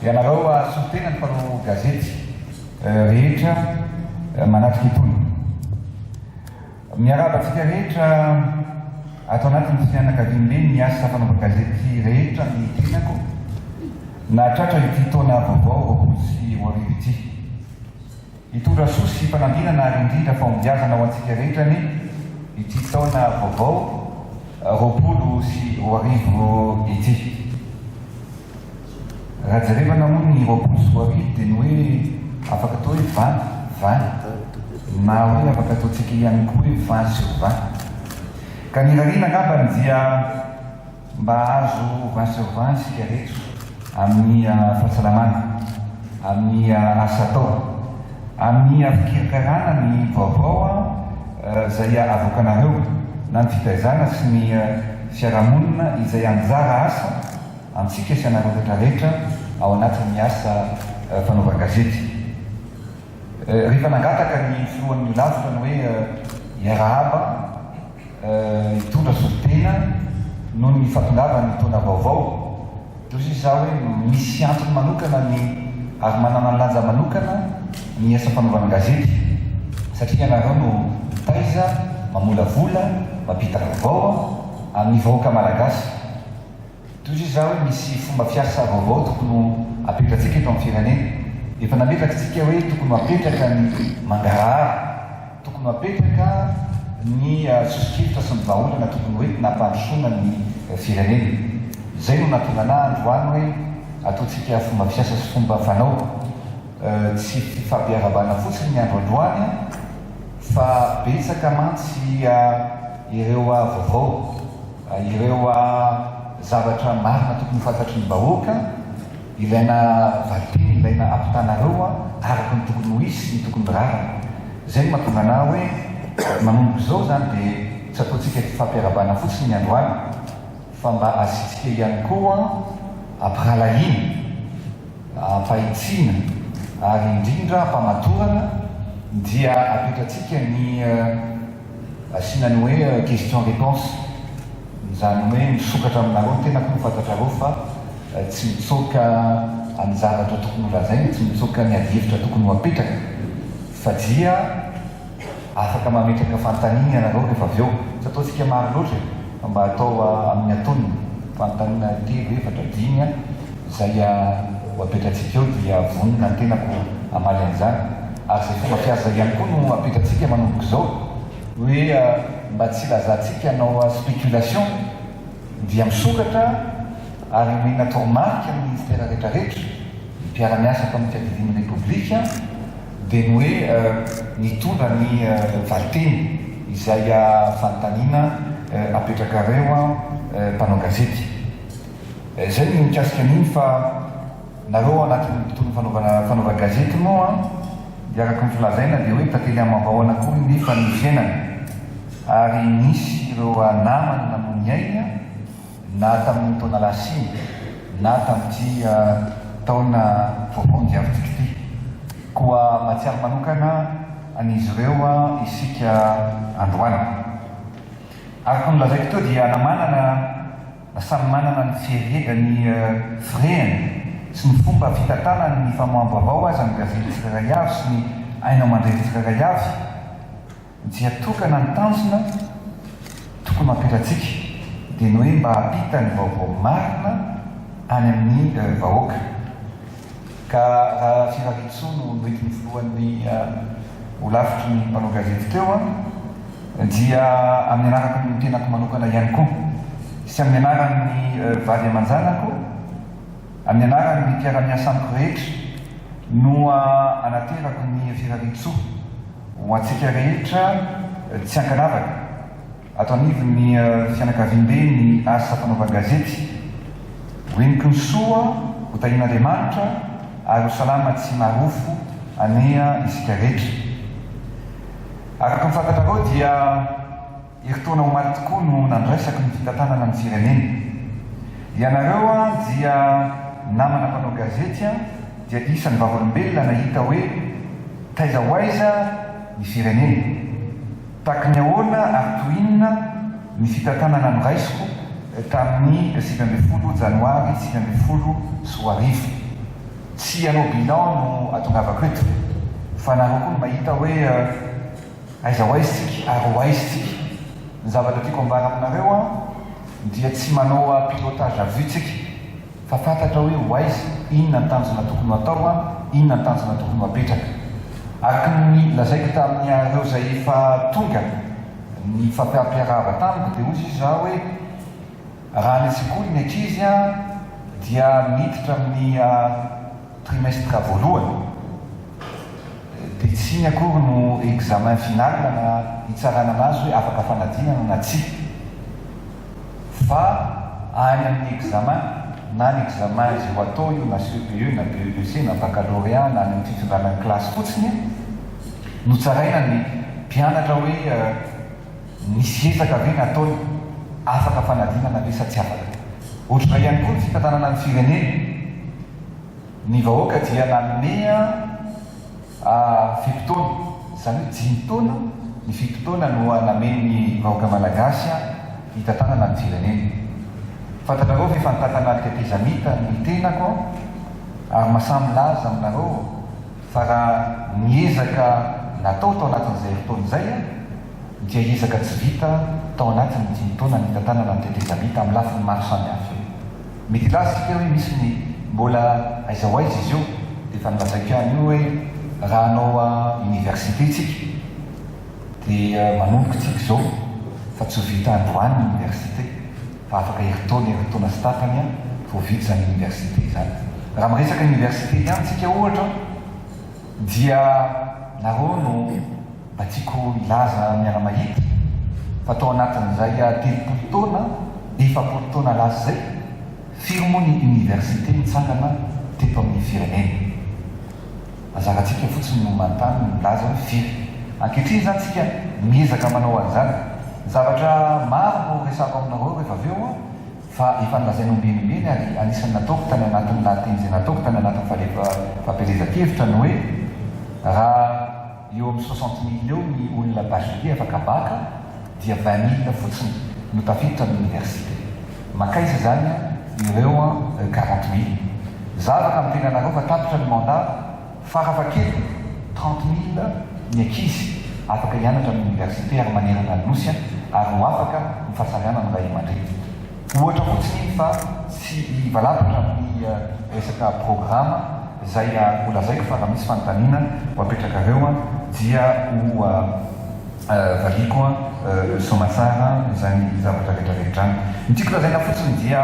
Ianareo solontena ny mpanao gazety rehetra manatrika itony. Miarahaba antsika rehetra ato anatin'ny fianakaviambe ny asa fanaovan-gazety rehetra ny tenako nahatratra ity taona vaovao 2020 ity. Hitondra soa sy fanambinana ary indrindra fahombiazana ho antsika rehetra anie ity taona vaovao 2020 ity. Raha jerevana moa ny 2020 dia ny hoe afaka atao hoe 20 20 na hoe afaka ataontsika ihany koa hoe 20 sur 20. Ka ny irariana angambany dia mba hahazo 20 sur 20 isika rehetra amin'ny fahasalamana, amin'ny asa atao, amin'ny fikirikarana ny vaovao izay avoakanareo na ny fitaizana sy ny fiarahamonina izay anjara asa antsika sy anareo rehetra rehetra ao anatin'ny asa fanaovan-gazety. Rehefa nangataka ny filohan'ny holafitra ny hoe hiarahaba hitondra solontena noho ny fahatongavan'ny taona vaovao dia hoy izy za hoe misy antony manokana ny ary manana ny lanja manokana ny asa fanaovana gazety satria ianareo no mitaiza, mamolavola, mampita vaovao amin'ny vahoaka malagasy. Toy izao hoe misy fomba fiasa vaovao tokony ho apetratsika eto amin'ny firenena. Efa nametraka isika hoe tokony ho apetraka ny mangarahara, tokony ho apetraka ny soso-kevitra sy ny vahaolana tokony ho entina hampandrosoana ny firenena. Izay no nahatonga anah androany hoe ataontsika fomba fiasa sy fomba fanao. Tsy fifampiarahabana fotsiny ny andro androany fa betsaka mantsy ireo vaovao. Ireo zavatra marina tokony ho fantatry ny vahoaka, ilaina valinteny, ilaina ampitanareo araka ny tokony ho izy sy ny tokony rariny. Izay no mahatonga anah hoe manomboka izao izany dia tsy ataontsika fifampiarahabana fotsiny ny androany fa mba asiantsika ihany koa ampirahalahiana, ampahitsiana ary indrindra ampamatorana dia apetratsika ny Asiana ny hoe question réponse, izany hoe misokatra aminareo ny tenako moa fantatrareo fa tsy mitsoaka ny zavatra tokony ho lazaina, tsy mitsoaka ny adihevitra tokony ho apetraka fa dia afaka mametraka fanontaniana ianareo rehefa avy eo. Tsy ataontsika maro loatra e, fa mba atao amin'ny antonony, fanontaniana telo, efatra, dimy izay ho apetratsika eo dia vonona ny tenako hamaly an'izany. Ary izay fomba fiasa izay ihany koa no apetratsika manomboka izao, hoe mba tsy hilazantsika hanao spéculation dia misokatra ary omena toromarika ny ministera rehetrarehetra, ny mpiara-miasa ato amin'ny fiadidian'ny Repoblika dia ny hoe nitondra ny valinteny izay fanontaniana apetrakareo mpanao gazety. Izay ny mikasika an'iny fa Nareo ao anatin'ny tontolon'ny fanaovana fanaovan-gazety moa dia araka ny filazaina dia hoe tantely amam-bahona koa nefa ny fiainana ary nisy ireo namana namoy ny ainy na tamin'iny taona lasa iny na tamin'ity taona vaovao nodiavintsika ity. Koa mahatsiaro manokana an'izy ireo isika androany. Araka ny nolazaiko teo dia na manana Na samy manana ny fire ny firehany sy ny fomba fitantanany ny famoaham-baovao aza ny gazety tsirairay avy sy ny haino aman-jery tsirairay avy dia tokana ny tanjona tokony ho apetratsika dia ny hoe mba hampita ny vaovao marina any amin'ny vahoaka. Ka raha firariantsoa no noentin'ny filohan'ny holafitry ny mpanao gazety teo dia amin'ny anarako ny tenako manokana ihany koa sy amin'ny anaran'ny vady aman-janako, amin'ny anaran'ny mpiara-miasa amiko rehetra no anaterako ny firariantsoa ho antsika rehetra tsy ankanavaka. Ato anivon'ny fianakaviambe ny asa fanaovan-gazety. Ho heniky ny soa, ho tahian'Andriamanitra ary ho salama tsy marofo anie isika rehetra. Araka ny fantatrareo dia herintaona omaly tokoa no nandraisako ny fitantanana ny firenena. Ianareo dia namana mpanao gazety dia isan'ny vavolombelona nahita hoe taiza ho aiza ny firenena. Tahaky ny ahoana ary toy inona ny fitantanana noraisiko tamin'ny 19 janoary 2019? Tsy hanao bilan no atongavako eto fa nareo koa no mahita hoe aiza ho aiza tsika ary ho aiza tsika. Ny zavatra tiako ambara aminareo an dia tsy manao pilotage à vue tsika fa fantatra hoe ho aiza, inona ny tanjona tokony ho atao an, inona ny tanjona tokony ho apetraka. Araka ny lazaiko tamin'iareo izay efa tonga nifampiarahaba tamiko dia hozy izy za hoe, Raha any an-tsekoly ny ankizy dia miditra amin'ny trimestre voalohany dia tsy iny akory no examen final na hitsarana anazy hoe afaka fanadinana na tsia fa any amin'ny examen na ny examen izay ho atao io na CEPE na BEPC na baccalauréat na any amin'ny fitondrana ny kilasy fotsiny no tsaraina ny mpianatra hoe Nisy ezaka ve nataony? Afaka fanadinana ve sa tsy afaka? Ohatr'izay ihany koa ny fitantanana ny firenena. Ny vahoaka dia nanome fe-potoana, izany hoe dimy taona ny fe-potoana no namen'ny vahoaka malagasy hitantanana ny firenena. Fantatrareo fa efa nitantana ny tetezamita ny tenako ary mahasahy milaza aminareo fa raha ny ezaka natao tao anatin'izay herintaona izay dia ezaka tsy vita tao anatin'ny dimy taona nitantanana ny tetezamita amin'ny lafiny maro samihafa io. Mety hilaza isika hoe misy ny mbola aiza ho aiza izy io, dia efa nolazaiko ihany io hoe raha hanao université tsika dia manomboka tsika izao fa tsy ho vita androany ny université fa afaka herintaona, herintaona sy tapany vao vita izany université izany. Raha miresaka université ihany tsika ohatra dia nareo no Mba tiako hilaza miara-mahita fa tao anatin'izay 30 taona, 40 taona lasa izay, firy moa ny université nitsangana teto amin'ny firenena? Anjarantsika fotsiny no manontany no milaza hoe firy. Ankehitriny izany tsika miezaka manao an'izany. Zavatra maro no resahako aminareo rehefa avy eo fa efa nolazaina ombieny ombieny ary anisan'ny nataoko tany anatin'ny lahateny izay nataoko tany anatin'ny falefa fampielezan-kevitra ny hoe raha Eo amin'ny 60 mille eo ny olona bachelier afaka bac dia 20 mille fotsiny no tafiditra amin'ny université. Mankaiza izany ireo 40 mille? Za afaka miteny anareo fa tapitra ny mandat farafahakeliny 30 mille ny ankizy afaka hianatra amin'ny université ary manerana ny nosy ary ho afaka ny fahasarianan'ny ray aman-dreny. Ohatra fotsiny iny fa tsy hivalapatra amin'ny resaka programa izay ho lazaiko fa raha misy fanontaniana ho apetrakareo dia ho valiako soamatsara izany zavatra rehetra rehetra izany. Ny tiako lazaina fotsiny dia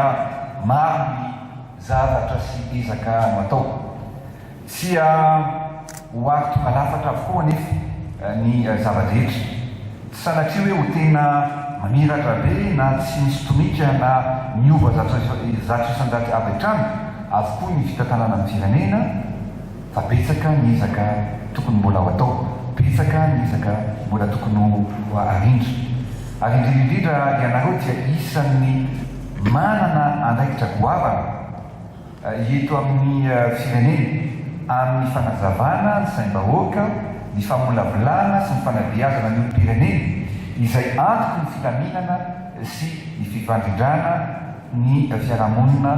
maro ny zavatra sy ezaka no atao. Tsy ho ary tonga lafatra avokoa anefa ny zava-drehetra. Tsy sanatria hoe ho tena mamiratra be na tsy misy tomika na miova 100% avy hatrany avokoa ny fitantanana ny firenena fa betsaka ny ezaka tokony mbola ho atao, betsaka ny ezaka mbola tokony ho arindra. Ary indrindra indrindra ianareo dia isan'ny manana andraikitra goavana. Eto amin'ny firenena, amin'ny fanazavana ny saim-bahoaka, ny famolavolana sy ny fanabeazana ny olom-pirenena, izay antoky ny filaminana sy ny fifandrindrana ny fiarahamonina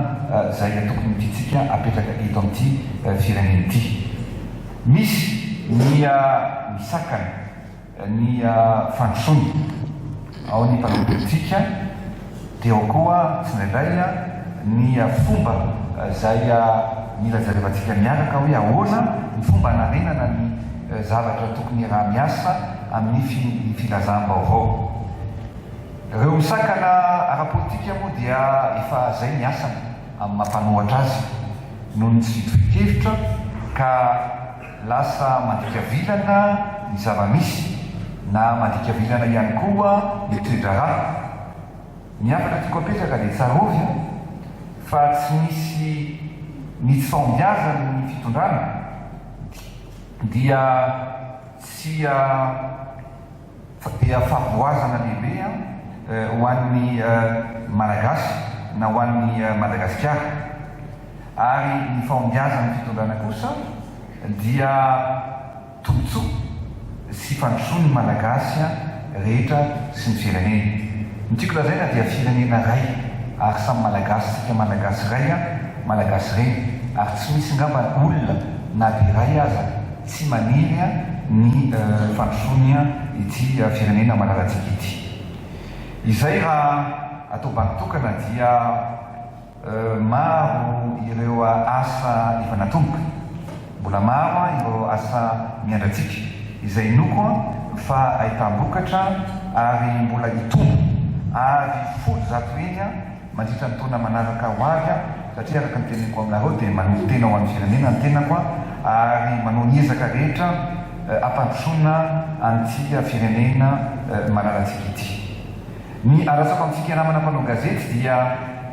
izay tokony tiantsika apetraka eto amin'ity firenena ity. Misy ny misakana. Ny fandrosoana. Ao ny mpanao politika, dia ao koa tsindraindray ny fomba izay mila jerevantsika miaraka hoe ahoana ny fomba hanarenana ny zavatra tokony hiaraha-miasa amin'ny filazam-baovao. Ireo misakana ara-politika moa dia efa izay ny asany amin'ny maha mpanohatra azy noho ny tsy fitovian-kevitra ka Lasa mandika vilana ny zava-misy na mandika vilana ihany koa ny toe-draharaha. Ny hafatra tiako apetraka dia tsarovy fa tsy misy ny tsy fahombiazan'ny fitondrana dia tsy dia fahavoazana lehibe ho an'ny Malagasy na ho an'ny Madagasikara. Ary ny fahombiazan'ny fitondrana kosa dia tombontsoa sy fandrosoan'ny Malagasy rehetra sy ny firenena. Ny tiako lazaina dia firenena iray ary samy Malagasy isika Malagasy ray, Malagasy reny. ary tsy misy angamba olona na dia iray aza tsy maniry ny fandrosoany ity firenena malalantsika ity. Izay raha atao banky tokana dia maro ireo asa efa natomboka, mbola maro ireo asa miandry antsika izay inoako fa ahitam-bokatra ary mbola hitombo avy 10 heny mandritra ny taona manaraka ho avy satria araka ny teneniko aminareo dia manolo-tena ho an'ny firenena ny tenako ary manao ny ezaka rehetra hampandrosoana an'ity firenena malalantsika ity. Ny alatsako amintsika namana mpanao gazety dia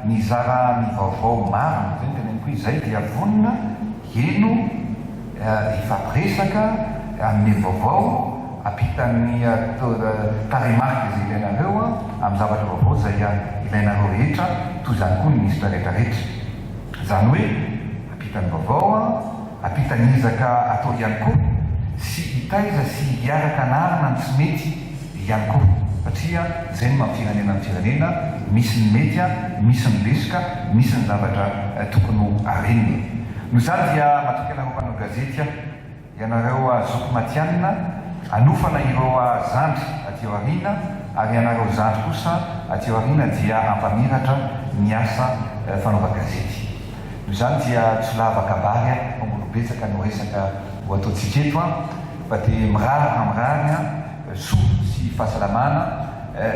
nizara ny vaovao marina, izay no teneniko hoe izay dia vonona heno hifampiresaka hanome vaovao hampita ny tarehimarika izay ilainareo amin'ny zavatra vaovao izay ilainareo rehetra, toy izany koa ny minisitra rehetra rehetra. Izany hoe hampita ny vaovao, hampita ny ezaka atao ihany koa sy hitaiza sy hiaraka hanarina ny tsy mety ihany koa satria izay no maha firenena ny firenena, misy ny mety, misy ny lesoka, misy ny zavatra tokony ho arenina. Noho izany dia matoky anareo mpanao gazety aho, ianareo zoky matihanina, hanofana ireo zandry aty aoriana ary ianareo zandry kosa aty aoriana dia hampamiratra ny asa fanaovan-gazety. Noho izany dia tsy lava kabary aho fa mbola ho betsaka no resaka ho ataontsika eto fa dia mirary raha mirary soa sy fahasalamana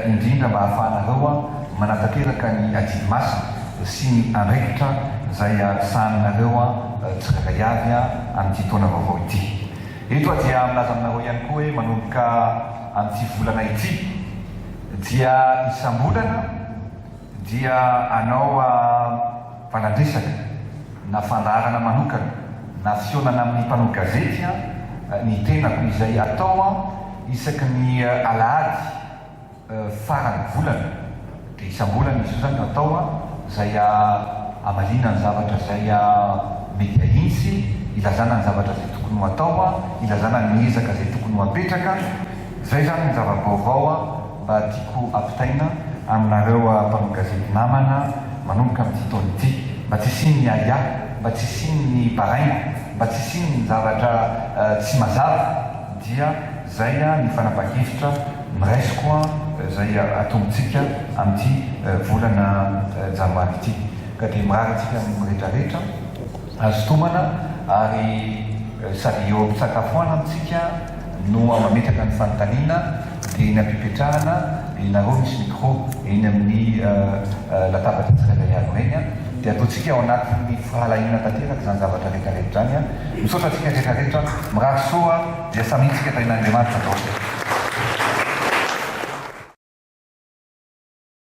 indrindra mba hahafahanareo manatanteraka ny adidy masina sy ny andraikitra izay sahaninareo tsirairay avy amin'ity taona vaovao ity. Eto aho dia milaza aminareo ihany koa hoe manomboka amin'ity volana ity dia isam-bolana dia hanao valan-dresaka na fandaharana manokana na fihaonana amin'ny mpanao gazety ny tenako izay atao isaky ny alahady faran'ny volana dia isam-bolana izy io izany no atao izay hamaliana ny zavatra izay mety hahintsy, hilazana ny zavatra izay tokony ho atao, hilazana ny ezaka izay tokony ho apetraka. Izay izany ny zava-baovao mba tiako ampitaina aminareo mpanao gazety namana manomboka amin'ity taona ity. Mba tsy hisian'ny ahiahy, mba tsy hisian'ny baraingo, mba tsy hisian'ny zavatra tsy mazava dia izay ny fanapahan-kevitra noraisiko izay atombotsika amin'ity volana janoary ity. Ka dia mirary antsika rehetrarehetra azo tomana ary sady eo am-pitsakafoanana tsika no mametraka ny fanontaniana dia eny am-pipetrahana ianareo misy micro eny amin'ny latabatra tsirairay avy ireny dia ataontsika ao anatin'ny firahalahiana tanteraka izany zavatra rehetra rehetra izany. Misaotra antsika rehetra rehetra, mirary soa dia samy hitsika tahin'Andriamanitra daholo.